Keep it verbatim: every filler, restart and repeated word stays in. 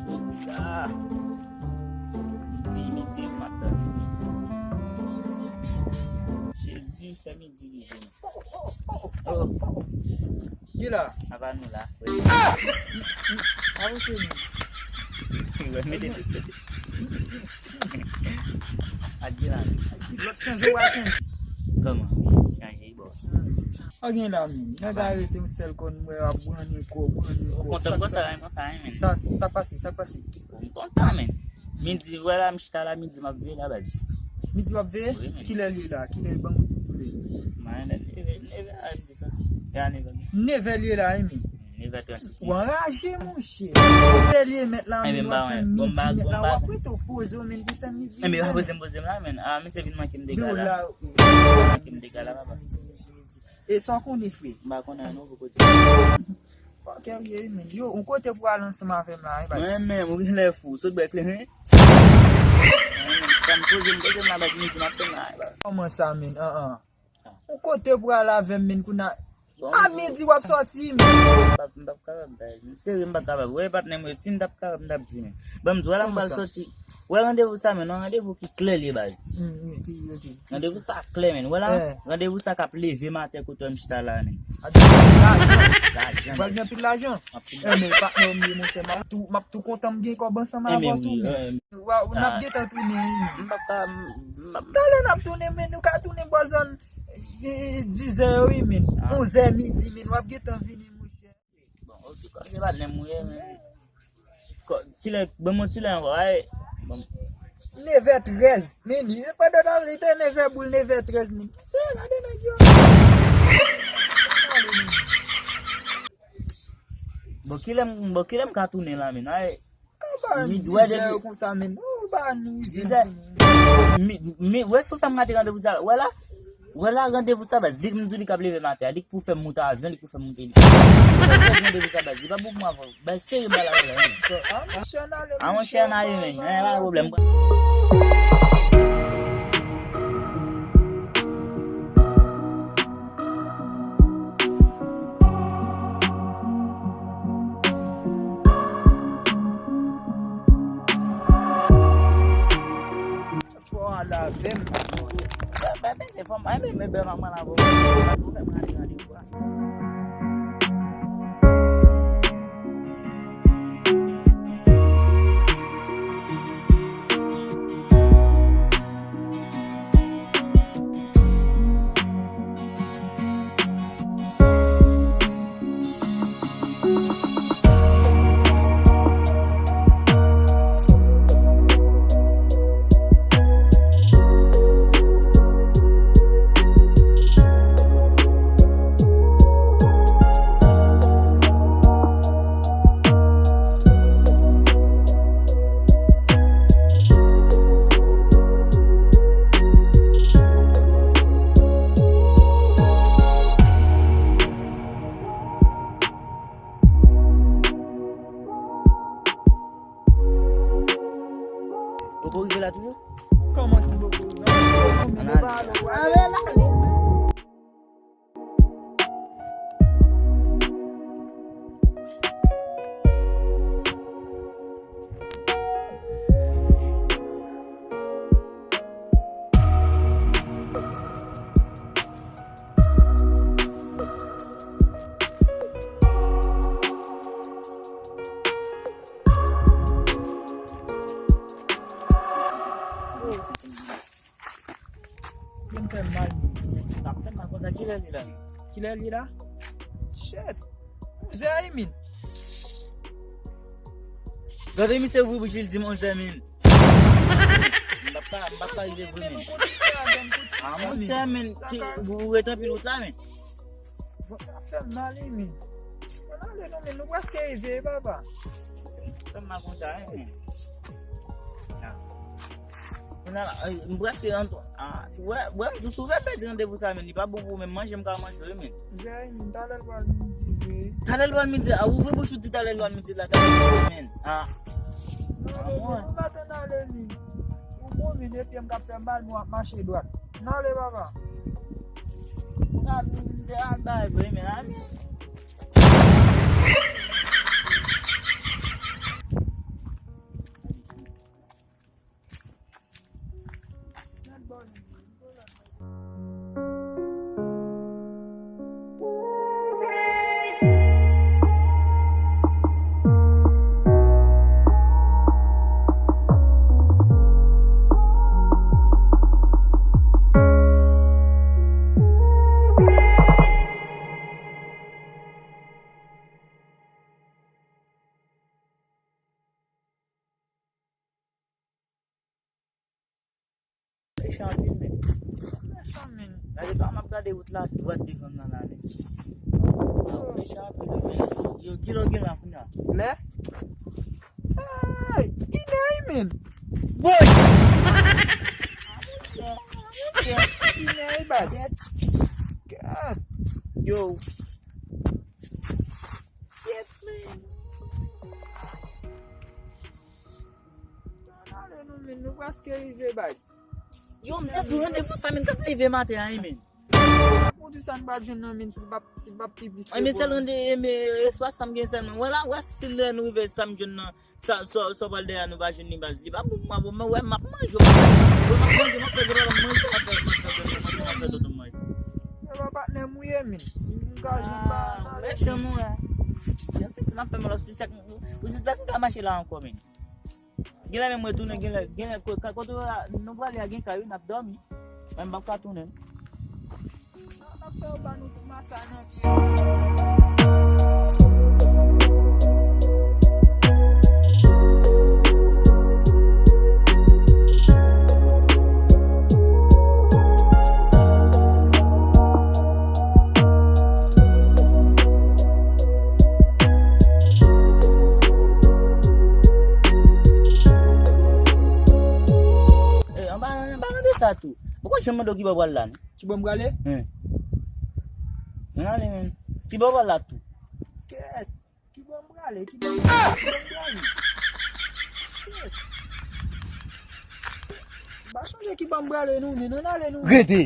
Jodi a, midi, midi, m ap tann midi. Jezi, fè midi rive non. Oh. Ki la? Apa nou la? Wi. Avanse nou. Wi, mete tout kote. Ak gen la. Ti lòt chanje, w a chanje. Kòman? Chanje, bòs. An gen la menm. Nèg a rete yon sèl kòn mwen ap branni kò, branni kò. Ou kontan konsa, men konsa, men. Sa, sa pase, sa pase. M kontan, men. Midi, wè la, m chita la, midi, m ap veye la, baz. Midi, w ap veye? Wi, men. Kilè l ye la? Kilè, ban m di kilè? Mwen, neve, neve a, di sa. Ya, neve. Neve l ye la, wi, men. Neve trant. Ou anraje, monchè. Neve l ye, mèt la, men, w ap tann midi, mèt la, w ap rete w poze w, men, pou tann midi. Enben, pa poze m, poze m la, men. A, misye vin manke m dega la. Manke m dega la, papa. E sa w konnen, frè? M pa konnen non, pou kote. Fòkè w ye, men. Yo, yon kote pou al ansanm avè m la, wi, baz. Mwen menm, ou genlè fou. Sot bwè kleren. Mwen menm, si pa m poze m, poze m la, baz, midi m ap tann la, wi, baz. Kòman sa, men? An, an. Yon kote pou al avè m, men, kounye a. A midi w ap sòti, men. M p ap, m p ap kapab, baz. M serye, m p ap kapab. Wè, patnè m, si m t ap kapab, m t ap di, men. Ban m di w, wè la, m pral sòti. Wè randevou sa, men, yon randevou ki klè l ye, baz. Hmm, hmm, ki, ok. Randevou sa klè, men. Wè la, randevou sa k ap leve maten kote m chita la, men. A di, lajan. Lajan. Ou pral gen anpil lajan? Anpil lajan. Eh, men, patnè m ye, monchè, m ap tou, m ap tou kontan m gen kòb ansanm avè w tou, men. Wi, n ap gentan tounen, wi, men. M p ap ka, m, m p ap. Talè n ap tounen, men, nou ka tounen bò zòn, e, e, dizè yo, wi, men. Onzè midi, men, w ap gentan vini, monchè. Bon, ok, kòm se patnè m ou ye, men. Kò, kilè, ban m yon ti lè ankò, ay. Bon. Nevè trèz, men, li, pandan nan, li te nevè boul, nevè trèz, men. Se, gade nèg yo. Bon, kilè m, bon, kilè m ka tounen la, men, ay. Ba nou dizè yo konsa, men. Ou ba nou dizè. Mi, mi, wè si w fè m rate randevou sa. Wè la, wè la randevou sa, baz. Li k m di li k ap leve maten. Li k pou fè m moute avyon, li k pou fè m moute li. Si w fè randevou sa, baz. Li pa pou mwen avè w. Baz, serye m pale avè w la, wi. A, monchè, n ale, a, monchè, n ale, men. Gen pa pwoblèm. Fò w al avè m. Bèbè, se fò m, ay, men, men, bèbè, mwen la, bon, bon, bon, bon, bon, bon, bon, bon, bon. Ou poko rive la toujou? Kòman si m poko rive la? Ann ale. Vin fè m mal. Se ti ap fè m mal konsa. Kilè li la? Kilè li la? Shit. Onzè wi, men. Gade misye ouvri bouch li, li di m onzè, men. M p ap ka, m p ap ka rive vre, men. A, monchè, men, ou ret anpil wout la, men. Vant la fè m mal, wi, men. Ann ale non, men, nou prèske rive, papa. Fè m mal konsa, wi, men. Kounye a la, ay, m prèske an, a, wè, wè, m di w, si w fè pèdi randevou sa, men, li pa bon pou ou, men manje m ka manje, wi, men. Zè, men, talè l pral midi, vre. Talè l pral midi, a, ouvri bouch ou di talè l pral midi la, talè l pral midi, men. A. Non, men, nou pa tann ale, men. Ou bon, men, de pye m k ap fè m mal, men w ap mache dwat. Ann ale, papa. Ou ka vin de ak bay vre, men, a, men. Anpil, men. Mechan, men. Gade pa m ap gade wout la dwat devan m nan la, men. Mechan anpil, men. Yo, kilè w gen la kounye a? Lè? Hey, inè, men. Boy! Inè, baz. God. Yo. Kèt, men. Ale nou, men, nou prèske rive, baz. Yo, m te di w randevou sa, men, m t ap leve maten an, men. Pou di sa, n pa jwenn nan, men, si l p ap, si l p ap pi plis ke men, sèl rande, men, espas sa m gen sèlman. Wè la, wè si lè nou rive sa m jwenn nan, sa, sa, sa w pral dèyè nou pa jwenn li, baz. Li pa bon pou mwen, bon, men wè, m ap manje, m ap manje, m ap fè grann manje, m ap fè, m ap fè, m ap fè, m ap fè, m ap fè, m ap fè, m ap fè. Yo, papa, nan mouye, men. M ka jwenn pa, ah, mechan, mwen. Yo, se ti m ap fè mal, se sa k, se sa k m ka mache la ankò, men. Genlè menm retounen, genlè, genlè, ko-, ka-, kote nou prale a gen kay wi, n ap dòmi. Mwen, m p ap ka tounen. N ap fè yo ba nou ti masaj nan pye. Eh, anba, anba nan de sa tou. Ou konn janm mande w ki bò w pral la, non? Ki bò m prale? Hen. Mwen ale, men. Ki bò w pral la tou? Kèt. Ki bò m prale? Ki bò m prale? Ki bò m prale? Kèt. M pa sonje ki bò m prale, non, men ann ale, non. Rete!